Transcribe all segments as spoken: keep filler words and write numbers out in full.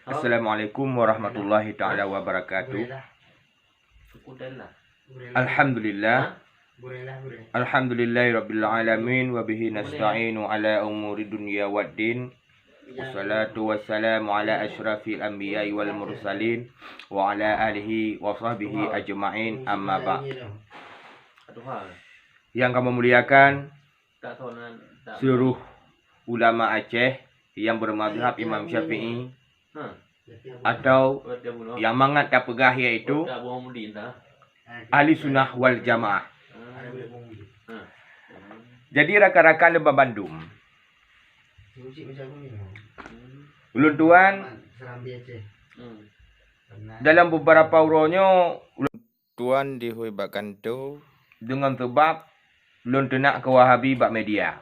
Assalamualaikum warahmatullahi taala wabarakatuh. Alhamdulillah. Alhamdulillahirabbil alamin, wa bihi nasta'inu ala umuri dunya waddin. Wassalatu wassalamu ala asyrafil anbiya'i wal mursalin, wa ala alihi wa sahbihi ajma'in, amma ba'd. Yang kami muliakan seluruh ulama Aceh yang bermazhab Imam Syafi'i, atau yang mangat tapeugah, yaitu Ahli Sunnah wal Jamaah. Jadi, rakan-rakan lôn bandum, ulôn tuan dalam beberapa uroe nyoe, ulôn tuan dihui bak kantô deungon seubab lôn teunak keu Wahabi bak media.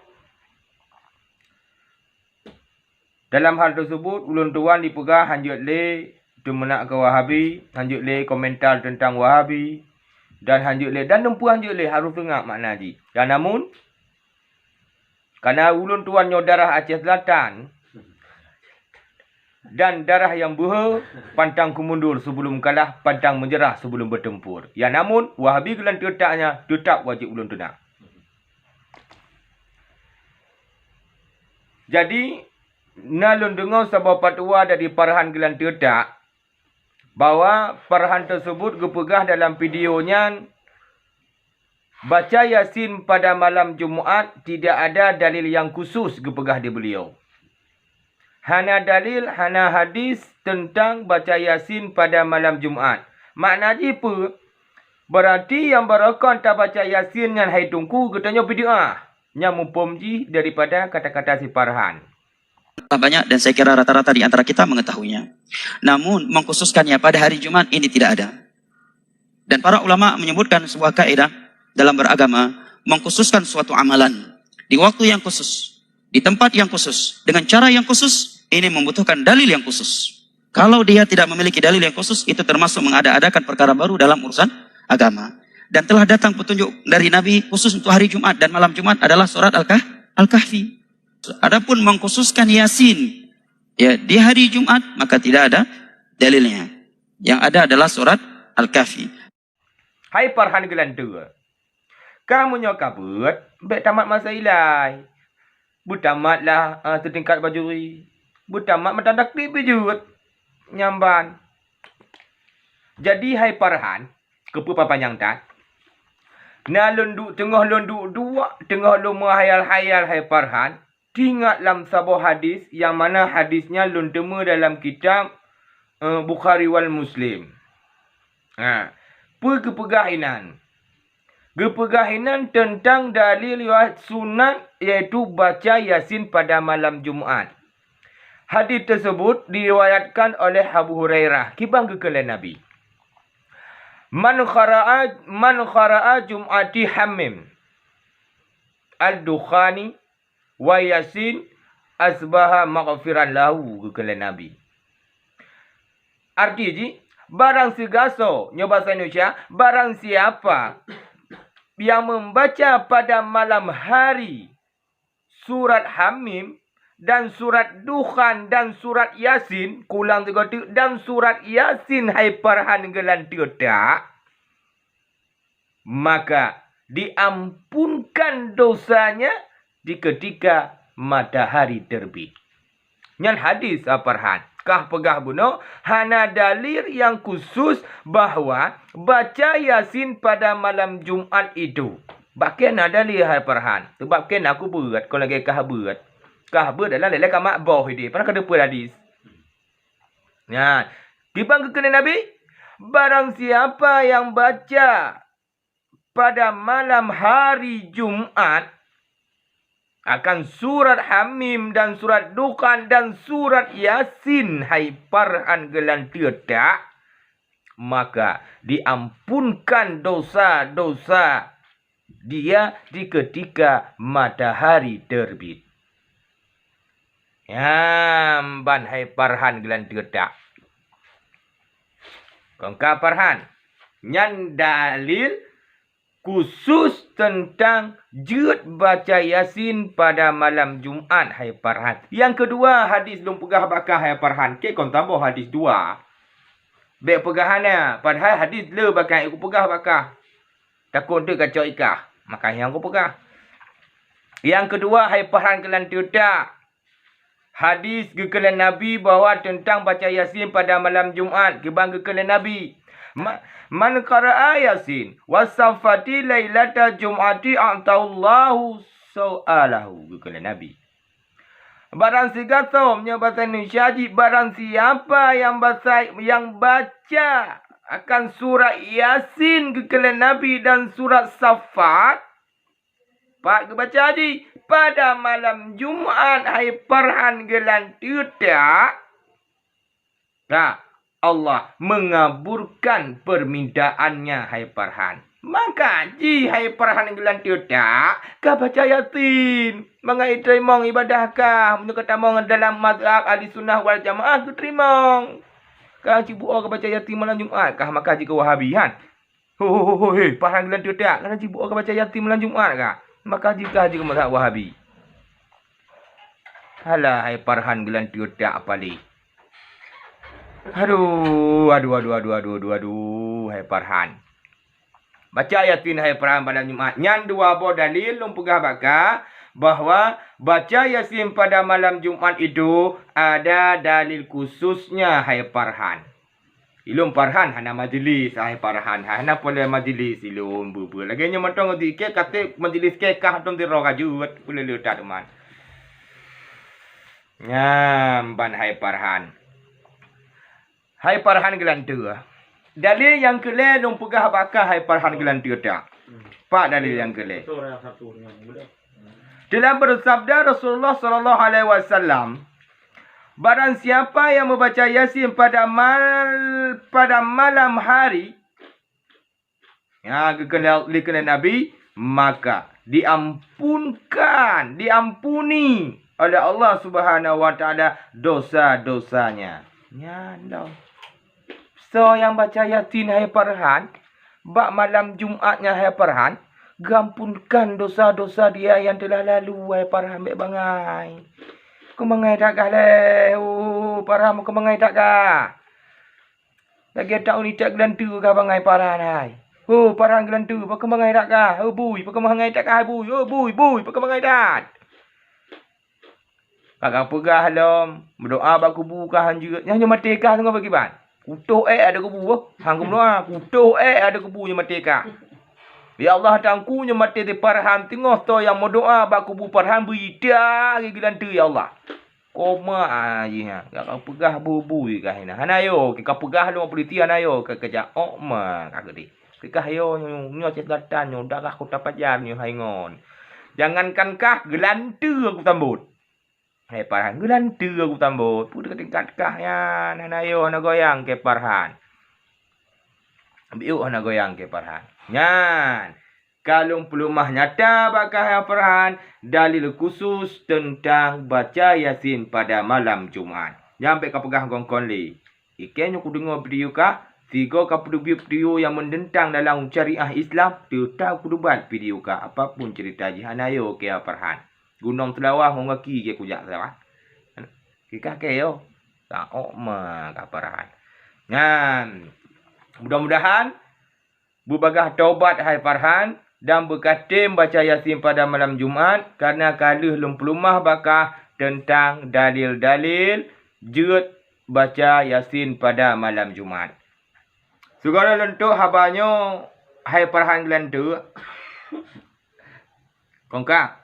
Dalam hal teusebut, ulôn tuan dipeugah hanjeuet lé teumeunak keu Wahabi, hanjeuet lé komentar teuntang Wahabi, dan hanjeuet lé, dan lôn peue hanjeuet lé, harôh seungab makna jih. Dan namun, kareuna ulôn tuan nyoe darah Aceh Selatan dan darah nyang beuhe, pantang keumundur sebelum kalah, pantang meunyeurah sebelum beuteumpur. Ya namun, Wahabi geulanteue tak nyan teutab wajéb ulôn teunak. Jadi, na lôn deungoe saboh fatwa dari Farhan geulanteue tak, bahwa Farhan teusebut geupeugah dalam video nyan, baca Yasin pada malam Jumat tidak ada dalil yang khusus, geupeugah di beliau. Hana dalil, hana hadis teuntang baca Yasin pada malam Jumat. Makna jih peue? Beurati nyang barokon tabaca Yasin nyan hai Teungku, geutanyoe bid'ah. Nyan muphom jih daripada kata-kata si Farhan. Banyak, dan saya kira rata-rata di antara kita mengetahuinya. Namun, mengkhususkannya pada hari Jumat ini tidak ada. Dan para ulama menyebutkan sebuah kaidah dalam beragama, mengkhususkan suatu amalan di waktu yang khusus, di tempat yang khusus, dengan cara yang khusus, ini membutuhkan dalil yang khusus. Kalau dia tidak memiliki dalil yang khusus, itu termasuk mengada-adakan perkara baru dalam urusan agama. Dan telah datang petunjuk dari Nabi khusus untuk hari Jumat, dan malam Jumat adalah surat Al-Kah-, Al-Kahfi. Adapun mengkhususkan Yasin, ya, di hari Jumat, maka tidak ada dalilnya. Yang ada adalah surat Al-Kahfi. Hai Farhan geulanteue, ka meunyoe ka beuet, bèk tamat masa ilai. Beutamatlah, ah, seutingkat bajuri. Beutamat meutandak klik bijeuet. Nyan ban. Jadi, hai Farhan, keupeue papanyang that? Na lôn duek, teungoh lôn duek-duek, teungoh lôn meuhayal-hayal, hai Farhan, teuingat lam saboh hadis, nyang mana hadis nyan lôn teumé dalam kitab, eh, Bukhari wal Muslim. Ha, peue geupeugah inan? Geupeugah inan teuntang dalil riwayat sunat, yaitu baca Yasin pada malam Jumat. Hadis teusebut diriwayatkan oleh Abu Hurairah. Kiban geukheun lé Nabi, "Man qara'a, man qara'a Jum'ati Hamim, Ad-Dukhani, wa Yasin, asbaha maghfiran lahu," geukheun lé Nabi. Arti jih, barang sigasoe, nyoe basa Indonesia, barang siapa yang membaca pada malam hari surat Hamim dan surat Dukhan dan surat Yasin, kulang sigoe teuk, dan surat Yasin, hai Farhan geulanteue tak, maka diampunkan dosanya di ketika matahari terbit. Nyan hadis, ah, Farhan. Kah peugah bunoe, hana dalil nyang khusus bahwa baca Yasin pada malam Jumat itu. Bah keu na dalil, hai Farhan. Sabab keu na kubeuet, kon lagèe kah beuet. Kah beuet dalam lé-lé ka mak boh idéh. Pernah ka teupeue hadis? Nyan, kiban geukheun lé Nabi, barang siapa yang baca pada malam hari Jumat akan surat Hamim dan surat Dukhan dan surat Yasin, hai Farhan geulanteue tak, maka diampunkan dosa-dosa dia di ketika matahari terbit. Nyan ban hai Farhan geulanteue tak. Kon ka Farhan, nyan dalil khusus teuntang jeuet baca Yasin pada malam Jumat, hai Farhan. Nyang keudua hadis lôn peugah bak kah, hai Farhan. Keu kon tamboh hadis dua. Bék peugah hana, padahai hadis le bak kah, kupeugah bak kah. Takot teuk kacok ikah, maka nyang kupeugah. Nyang keudua, hai Farhan keulan teutak. Hadis geukheun lé Nabi bahwa teuntang baca Yasin pada malam Jumat, kiban geukheun lé Nabi, "Ma-, man qara'a Yasin wa saffati lailata jum'ati a'tallahu su'alahu," geukheun lé Nabi. Barang sigasom, nyoe basa Indonesia jih, barang siapa yang baca, yang baca akan surat Yasin geukheun lé Nabi dan surat Saffat, pat geubaca jih, pada malam Jumat, hai Farhan, geulan teutak, ka Allah mengabulkan permintaannya, hai Farhan. Maka jih, hai Farhan, geulan teutak, ka baca Yasin. Mangat jiteurimong ibadah kah, meunyoe ka tamong dalam mazhab Ahli Sunnah wal Jamaah, geuteurimong. Ka jibuo ka baca Yasin malam Jumat kah, maka jih keu Wahabi, han? Ho, ho, ho, ho, he, Farhan geulan teutak, kana jibuo ka baca Yasin malam Jumat kah? Maka jih kah jih keu mazhab Wahabi. Halah, hai Farhan geulan teutak palih. Aduh, aduh, aduh, aduh, aduh, aduh, aduh, hai Farhan. Baca Yasin, hai Farhan, malam Jumat. Nyan dua boh dalil lôn peugah bak kah bahwa baca Yasin pada malam Jumat itu ada dalil khususnya, hai Farhan. Ilôn Farhan hana majlis, hai Farhan, hana poleh majlis ilôn, beu-beu. Lagèe nyoe mantong di kèe, ka trép majlis kèe kah, mantong sidroe ka jeuet, peuleueh-leueh that teuma. Nyan ban, hai Farhan. Hai Farhan geulan teutak. Dalil nyang keulhèe lôn peugah bak kah, hai Farhan geulan teutak. Pat dalil nyang keulhèe? Telah bersabda Rasulullah sallallahu alaihi wasallam, "Barang siapa yang membaca Yasin pada mal-, pada malam hari," ya, geukheun lé, geukheun lé Nabi, "maka diampunkan, diampuni oleh Allah Subhanahu wa Taala dosa-dosanya." Nyan lom. Soe nyang baca Yasin, hai Farhan, bak malam Jumat nyan, hai Farhan, geuampunkan dosa-dosa dia yang telah lalu, hai Farhan, bèk bangai. Keu bangai that kah lé, oh, Farhan, keu bangai that kah. Lagèe that uneuen that geulanteue kah bangai Farhan hai. Ho, Farhan geulanteue, pakon bangai that kah? Ho, bui, pakon bangai that kah, hai bui? Ho, bui, bui, pakon bangai that? Ka kapeugah lom, meudoa bak kubu kah hanjeuet. Nyan nyoe maté kah teungoh bak kiban? Kutoh èk ada kubu, boh. Han kumeudoa, kutoh èk ada kubu nyoe maté kah. Ya Allah, Teungku, nyoe maté di Farhan teungoh, soe nyang meudoa bak kubu Farhan, bri that lagèe geulanteue, ya Allah. Koma, ah, jih nyan. Ka kapeugah bui-bui kah inan. Hana yo, ka kapeugah lom polisi hana yo, ka keujak ok ma ka keudeh. Keukah yo nyoe, nyoe cit gata nyoe, darah Kota Pajar nyoe hai ngon. Jangankan kah, geulanteue kusambot. Hai Farhan, geulanteue kusambot. Peue teuka tingkat kah nyan, hana yo, hana goyang kèe Farhan. Biuk hana goyang kèe Farhan. Nyan. Ka lôn peuleumah nyata bak kah, hai Farhan, dalil khusus teuntang baca Yasin pada malam Jumat. Nyan bèk kapeugah kon-kon lé. Ikèe nyoe kudeungoe video kah, sigoe kapeudubiet video nyang meunentang dalam syariah Islam, teutap kudubat video kah, apapun cerita jih hana yo kèe, hai Farhan. Gunong Seulawah ngon gaki kèe kujak Seulawah. Kikah kèe yo. Taok ma kah Farhan. Nyan. Mudah-mudahan beubagaih taubat hai Farhan dan beukatem baca Yasin pada malam Jumat, karena ka lheueh lôn peuleumah bak kah teuntang dalil-dalil jeuet baca Yasin pada malam Jumat. Sigohlom lôn tôp haba nyoe hai Farhan geulanteue. Kongkak.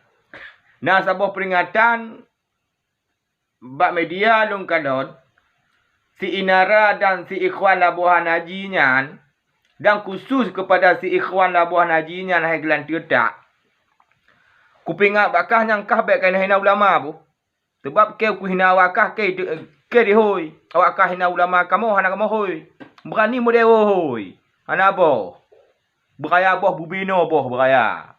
Na saboh peuringatan bak media lôn kalon, si Inara dan si Ikhwan Labuhan Haji nyan, dan khusus keupada si Ikhwan Labuhan Haji nyan hai geulanteue that. Kupeuingat bak kah nyang kah bèk kah hina-hina ulama boh. Sabab kèe kuhina awak kah kèe di-, kèe dihôi. Awak kah hina ulama kamoe hana kamoe hôi. Beurani model hôi. Hana boh. Beuraya boh bubinoe boh beuraya.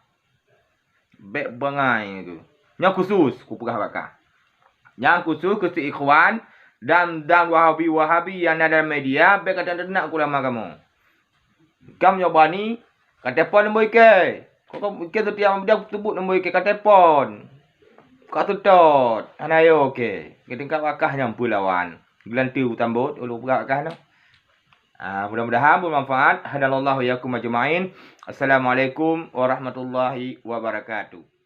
Bèk bangai tu. Nyang khusus kupeugah bak kah. Nyang khusus keu si Ikhwan dan, dan Wahabi-Wahabi nyang na dalam media, bèk kateunak-teunak keu ulama kamoe. Kam nyoe bani, Ka telepon nombor I K. Kok, kok I K setiap media teubiet nombor I K ka telepon. Ka seutôt. Hana yo, oke. Geutingkat wakah nyang peulawan. Geulanti utambot, ulôn peugah wakah nyoe. Ah, mudah-mudahan bermanfaat. Hadanallahu wa iyyakum ajma'in. Assalamualaikum warahmatullahi wabarakatuh.